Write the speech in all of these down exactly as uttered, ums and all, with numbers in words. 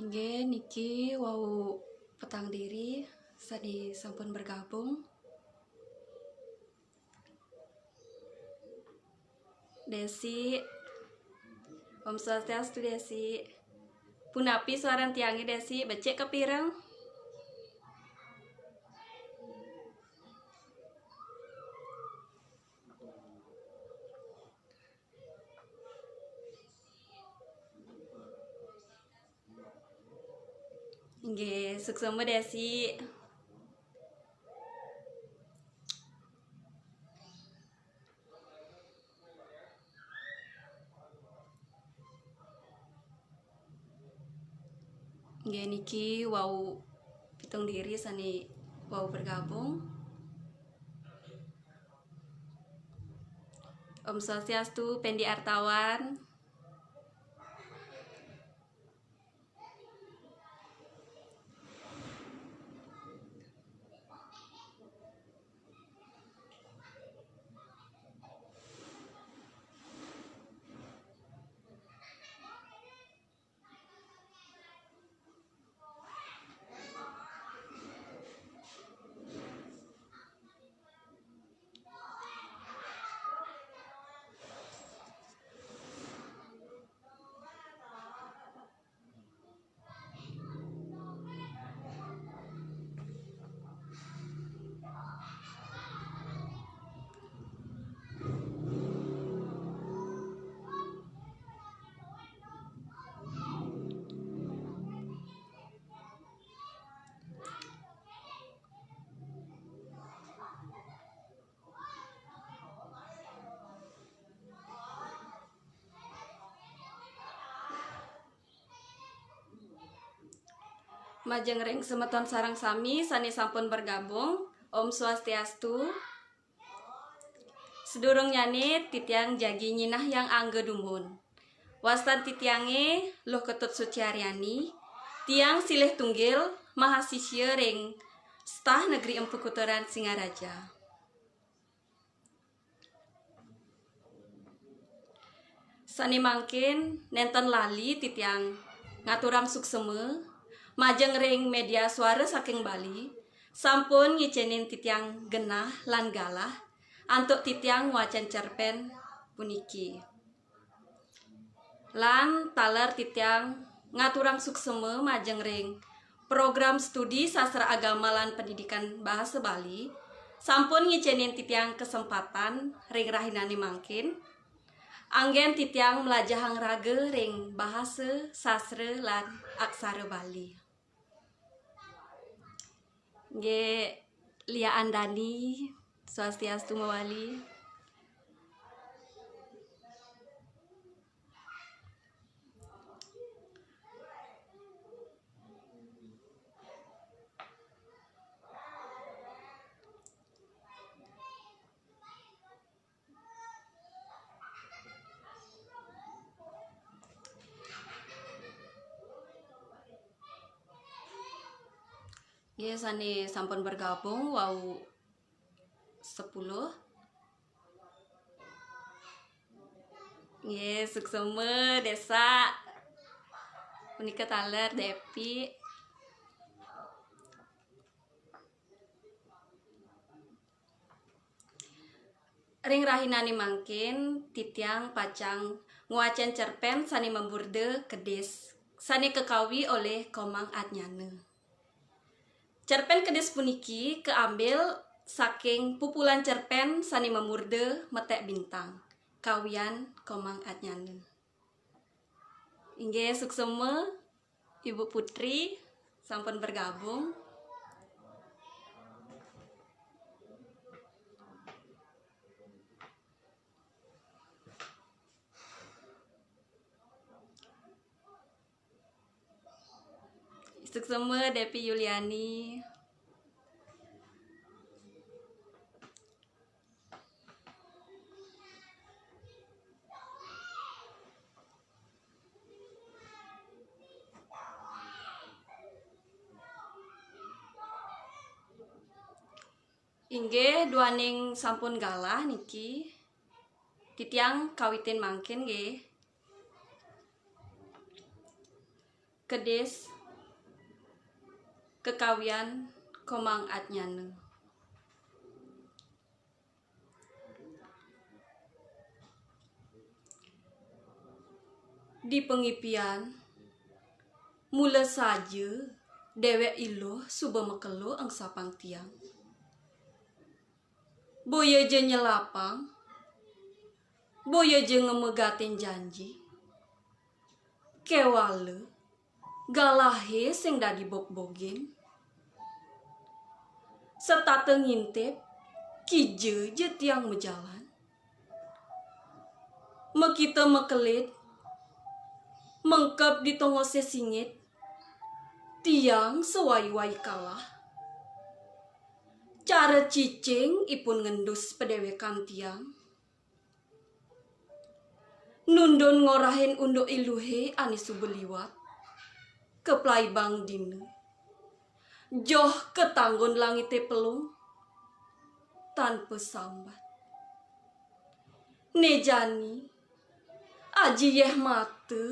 Nggih, niki wau petang diri sane sampun bergabung. Desi, Om Swastiastu, Desi. Punapi suaran tiange, Desi? Becik kepireng? Nggih, suksma, Desi. Nggih, niki wau pitung diri sane wau bergabung. Om Swastiastu, Pendi Artawan. Majeng ring semeton sareng sami sane sampun bergabung, Om Swastiastu. Sedurungnyane titiang jagi nyinahyang angga dumun. Wastan titiange Luh Ketut Suciaryani, tiang silih tunggil mahasisya ring Stah Negeri Empu Kuturan Singaraja. Sane mangkin nenten lali titiang ngaturang suksema majeng ring media suara saking Bali, sampun ngicenin titiang genah lan galah antuk titiang ngwacen cerpen puniki. Lan taler titiang ngaturang suksema majeng ring Program Studi Sastra Agama lan Pendidikan Bahasa Bali sampun ngicenin titiang kesempatan ring rahinane mangkin, anggen titiang mlajahang raga ring bahasa, sastra, lan aksara Bali. Nggih, Lia Andani, swastiastu mawali. Nggih, sane sampun bergabung wau sepuluh. Nggih, suksema, Desa. Punika taler, Depi. Ring rahinane mangkin, titiang pacang ngwacen cerpen sane mamurda Kedis, sane kakawi olih Komang Adnyana. Cerpen Kedis puniki kaambil saking pupulan cerpen sane mamurda Metek Bintang, kawian Komang Adnyana. Inggih, suksema, Ibu Putri sampun bergabung. Suksema, Depi Yuliani. Inggih, duaning sampun galah niki, titiang kawitin mangkin nggih. Kedis Kekawian Komang Atnyana. Di pangipian, mula saja dewek Iluh suba makelo angsapang tiang. Boya ja nyelapang, boya ja ngamegatin janji. Kewala, galahe sing dadi bogbogin. Setata ngintip, kija ja tiang majalan. Makita makelit, mengkeb di tongose singit, tiang sawai-wai kalah. Cara cicing ipun ngendus padewekan tiang. Nundun ngorahin unduk Iluhe ane suba liwat, kaplaibang dina. Joh ka tanggun langite pelung, tanpa sambat. Ne jani, aji yeh mata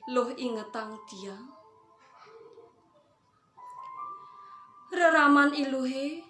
luh ingetang tiang. Reraman Iluhe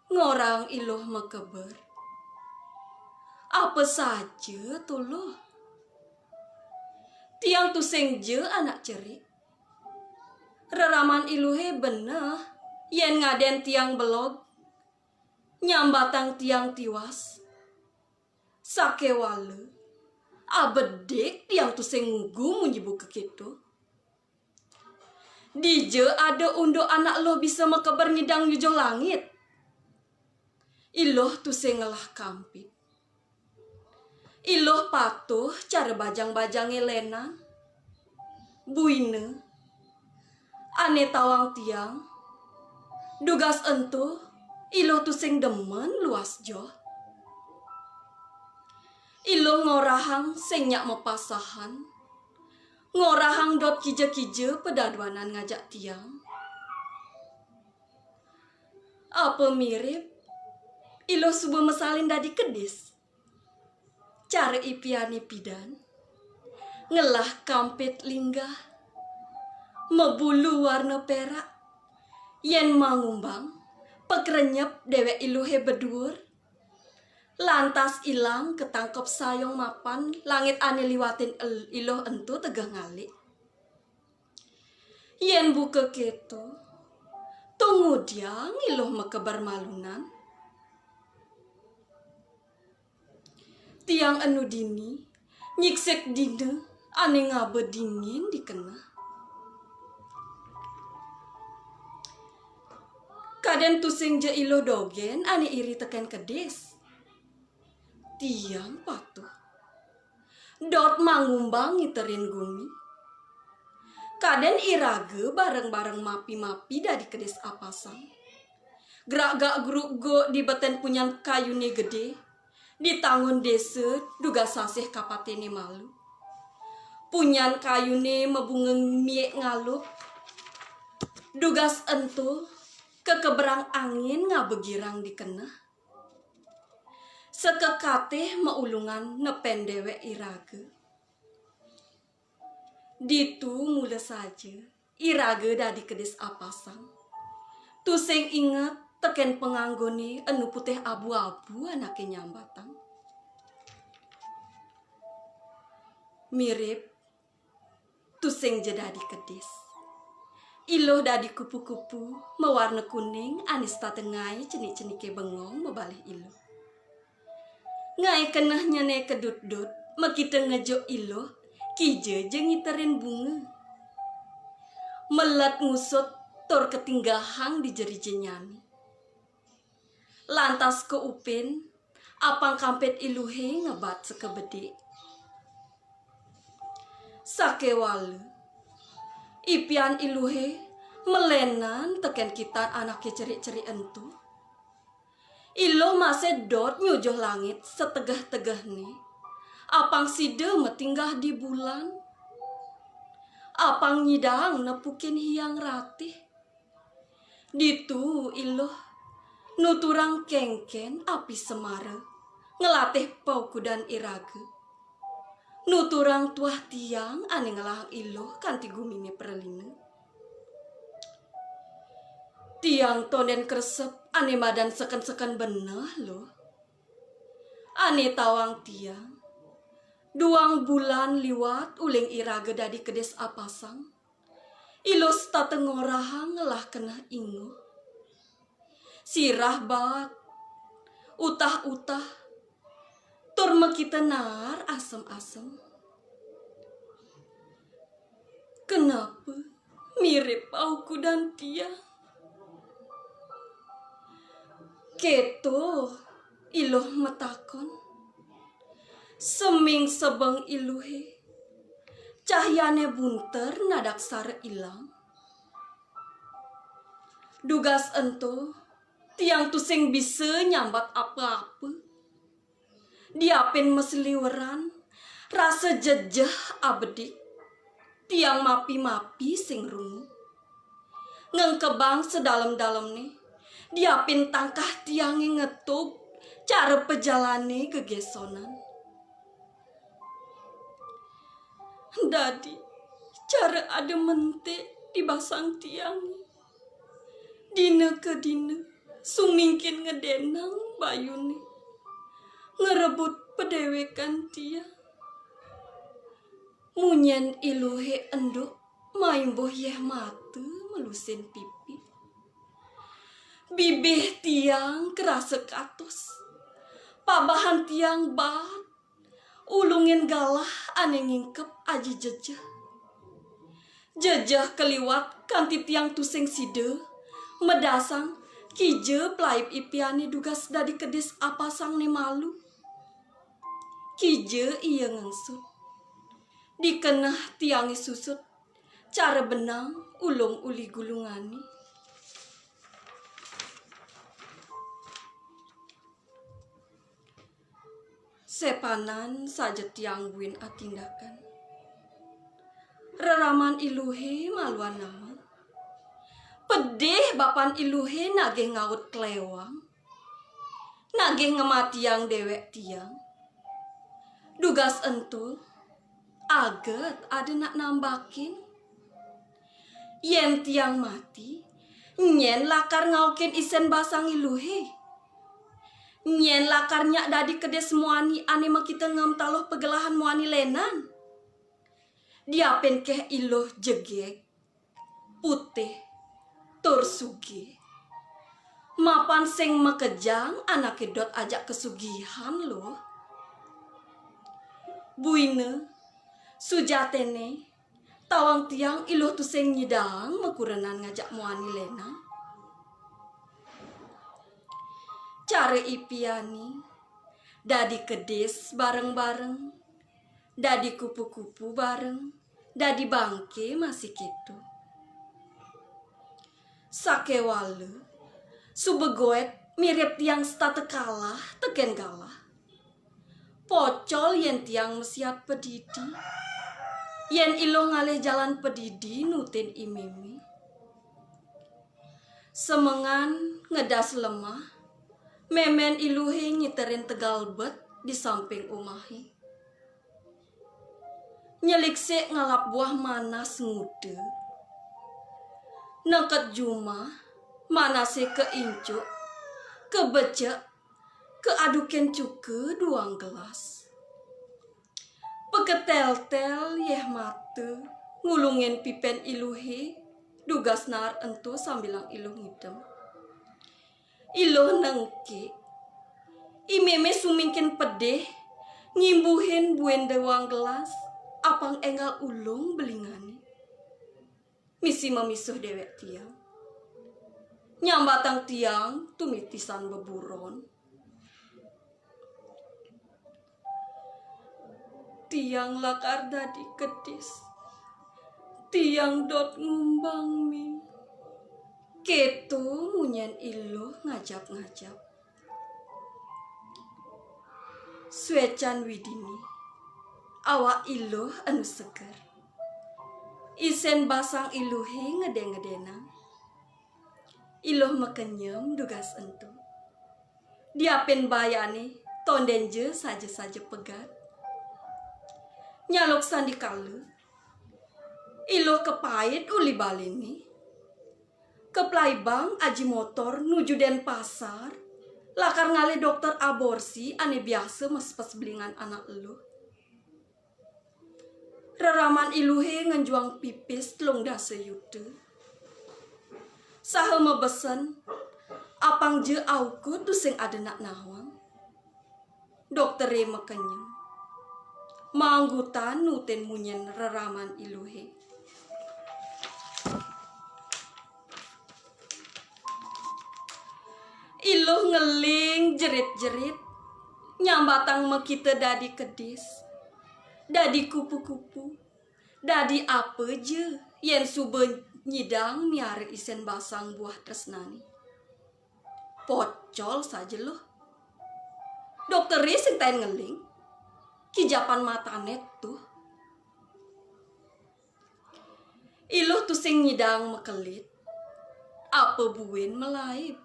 ngorang Iluh makeber. Apa saja tuluh? Tiang tusing ja anak cerik. Reraman Iluhe beneh yen ngaden tiang belog, nyambatang tiang tiwas. Sakewala, abedik tiang tusing ngugu munyi buka keto. Dija ada unduk anak luh bisa makeber ngidang nyujuh langit? Iluh tusing ngelah kampit. Iluh patuh cara bajang-bajange lenan. Buina, ane tawang tiang, dugas ento Iluh tusing demen luas joh. Iluh ngorahang sing nyak mapasahan, ngorahang dot kija-kija padaduanan ngajak tiang. Apa mirip Iluh suba masalin dadi kedis? Cara ipiane pidan, ngelah kampit linggah, mabulu warna perak, yen mangumbang, pakrenyep dewek Iluhe baduur, lantas ilang katangkep sayong mapan langit ane liwatin el-, Iluh ento tegeh ngalik. Yen buka keto, to ngudiang Iluh makeber malunan? Tiang enu dini nyiksik dina ane ngaba dingin di keneh. Kaden tusing ja Iluh dogen ane iri teken kedis. Tiang patuh. Dot mangumbang ngiterin gumi. Kaden iraga bareng-bareng mapi-mapi dadi kedis apasang. Gragak gruguk di beten punyan kayune gede, di tangun desa dugas sasih kapatene malu. Punyan kayune mabunga miik ngalup. Dugas ento kekeberang angin ngaba girang di keneh. Sakekatih maulungan nepen dewek iraga. Ditu mula saja iraga dadi kedis apasang. Tusing inget teken panganggone enu putih abu-abu anake nyambatang. Mirip tusing ja dadi kedis. Iluh dadi kupu-kupu mawarna kuning ane setata ngae cenik-cenike bengong mabalih Iluh. Ngae kenehnyane kedut-dut, makita ngejuk Iluh, kija ja ngiterin bunga. Melet ngusut tur katinggahang di jerijenyane. Lantas kaupin, apang kampit Iluhe ngebat saka bedik. Sakewala, ipian Iluhe malenan teken kitan anake cerik-cerik ento. Iluh masih dot nyujuh langit sategeh-tegehne. Apang sida matinggah di bulan. Apang nyidang nepukin hiang ratih. Ditu Iluh nuturang kenken api semara, ngelatih paukudan iraga. Nuturang tuah tiang ane ngelahang Iluh kanti gumine pralina. Tiang tondén kresep ané madan seken-seken beneh, Luh. Ané tawang tiang, duang bulan liwat uling iraga dadi kedis apasang. Iluh setata ngorahang ngelah keneh inguh. Sirah baat, utah-utah, tur makita naar asem-asem. Kenapa mirip paukudan tiang? Kéto Iluh matakon. Seming sebeng Iluhé, cahyané bunter nadaksara ilang. Dugas ento, tiang tusing bisa nyambat apa-apa. Diapin masliweran, rasa jejeh abedik. Tiang mapi-mapi sing rungu. Ngengkebang sedalem-dalemné, diapin tangkah tiangé ngetug, cara pajalané gegésonan. Dadi, cara ada mentik di basang tiangé. Dina ka dina, sumingkin ngedénang bayuné, ngrebut padéwékan tiang. Munyén Iluhé enduk, maimbuh yéh mata malusin pipi. Bibih tiang karasa katos. Pabahan tiang baat, ulungin galah ané ngingkep aji jejeh. Jejeh kaliwat kanti tiang tusing sida medasang kija plaib ipiané dugas dadi kedis apasangné malu. Kija ia ngengsut. Dikeneh tiangé susut, cara benang ulung uli gulungané. Sepanan saja tiang buin atindakan. Reraman Iluhé maluan naon? Pedih bapan Iluhé nagih ngaut klewang, nagih ngamatiang déwék tiang. Dugas ento, aget ada nak nambakin. Yén tiang mati, nyén lakar ngaukin isén basang Iluhé? Nyén lakar nyak dadi kedis muani ané makita ngem taluh pagelahan muani lénan? Diapin kéh Iluh jegég, putih, tur sugih. Mapan sing makejang anaké dot ajak kasugihan, Luh. Buina, sujatiné, tawang tiang Iluh tusing nyidang makurenan ngajak muani lénan. Cara ipiané, dadi kedis bareng-bareng, dadi kupu-kupu bareng, dadi bangké masih kéto. Sakéwala, suba goét mirip tiang setata kalah tekén galah. Pocol yén tiang masiat padidi. Yén Iluh ngalih jalan padidi nutin I Mémé. Semengan ngedas lemah, mémén Iluhé ngiterin tegal bet di samping umahé. Nyeliksik ngalap buah manas nguda. Nengked jumah, manasé kaincuk, kabecek, kaadukin cuka duang gelas. Paketeltel yéh mata, ngulungin pipén Iluhé, dugas naar ento sambilang Iluh ngidem. Iluh nengkik. I Mémé sumingkin pedih, ngimbuhin buin duang gelas, apang énggal ulung belingané. Misi mamisuh déwék tiang. Nyambatang tiang tumitisan beburon. Tiang lakar dadi kedis. Tiang dot ngumbang, Mé. Kéto munyén Iluh ngajap-ngajap. Suécan Widini, awak Iluh anu seger. Isén basang Iluhé ngedén-ngedénang. Iluh makenyem dugas ento. Diapin bayané tondén ja saja-saja pegat. Nyaluk sandikala, Iluh kapait uli baliné. Keplaibang aji motor nuju Denpasar, lakar ngalih dokter aborsi ane biasa mespes belingan anak eluh. Reraman iluhe ngenjuang pipis telung dasa yuta. Saha mabesen, apang ja aukud tusing ada nak nawang. Doktere makenyem. Maanggutan nutin munyin reraman iluhe. Iluh ngeling jerit-jerit, nyambatang makita dadi kedis, dadi kupu-kupu, dadi apa ja yen suba nyidang miara isen basang buah tresnane. Pocol saja luh. Doktere sing tain ngeling, kijapan matane tuh. Iluh tusing nyidang makelit, apa buin malaib.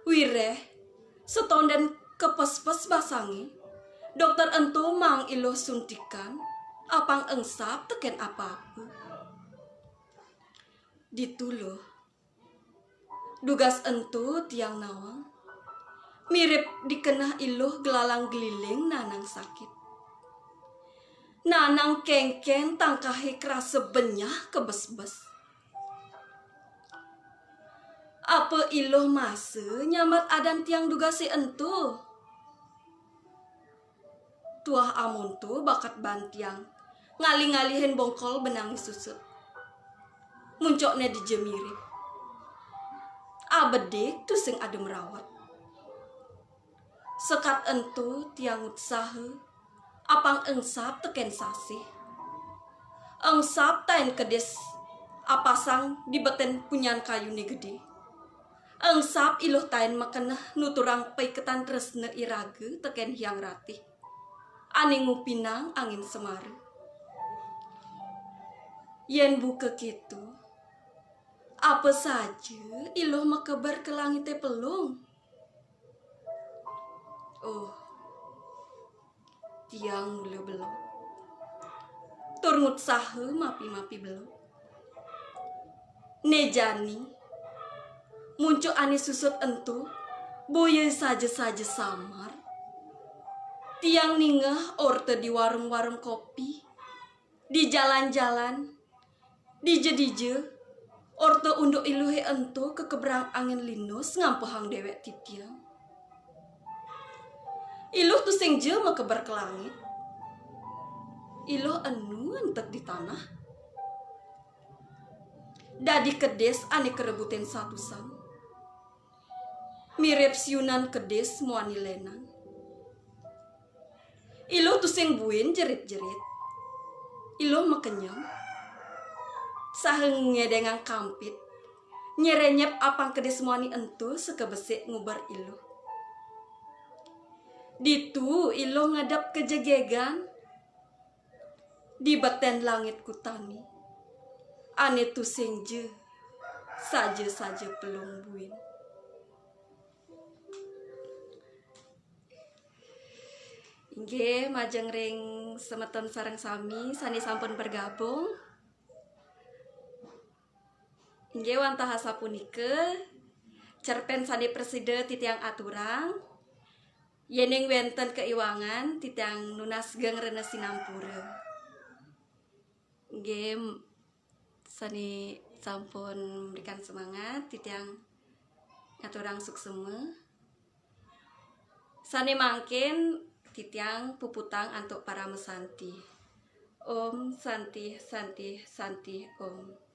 Wireh, setonden kepespes basange, dokter ento maang iluh suntikan, apang engsap teken apa-apa. Ditu luh. Dugas ento tiang nawang, mirip dikeneh iluh gelalang geliling nanang sakit. Nanang kengken tangkahe krasa benyah kebesbes. Apa iluh masa nyambat adan tiang dugase ento? Tuah amonto bakat ban tiang ngalih-ngalihin bongkol benang susut. Muncokne dija mirip. Abedik tusing ada merawat. Sekat ento tiang utsaha, apang engsap teken sasih. Engsap tain kedis apasang di beten punyan kayune gede. Engsap iluh tain makeneh nuturang paiketan tresna iraga teken Hyang Ratih ane ngupinang angin semara. Yen buka keto, apa saja iluh makeber ka langite pelung? Oh, tiang mula belog. Tur ngutsaha mapi-mapi belog. Ne jani, muncuk ane susut ento, boya saja-saja samar. Tiang ningeh orta di warung-warung kopi, di jalan-jalan, dija-dija, orta unduk iluhe ento kekebrang angin linus ngampehang dewek titiang. Iluh tusing ja makeber ka langit. Iluh enu entek di tanah. Dadi kedis ane karebutin satusan. Mirip siunan kedis muani lenan. Iluh tusing buin jerit-jerit. Iluh makenyem. Saha ngedengang kampit. Nyerenyep apang kedis muani ento sakabesik nguber iluh. Ditu iluh ngadep ka jegegan. Di beten langit kutani. Ane tusing ja. Saja-saja pelung buin. Inggih, majeng ring semeton sareng sami sane sampun bergabung. Inggih, wantah asapunika cerpen sane prasida titiang aturang. Yening wenten kaiwangan, titiang nunas geng rena sinampura. Inggih, sane sampun memberikan semangat, titiang ngaturang suksema. Sane mangkin titiang puputang antuk parama santi. Om Santi, Santi, Santi, Om.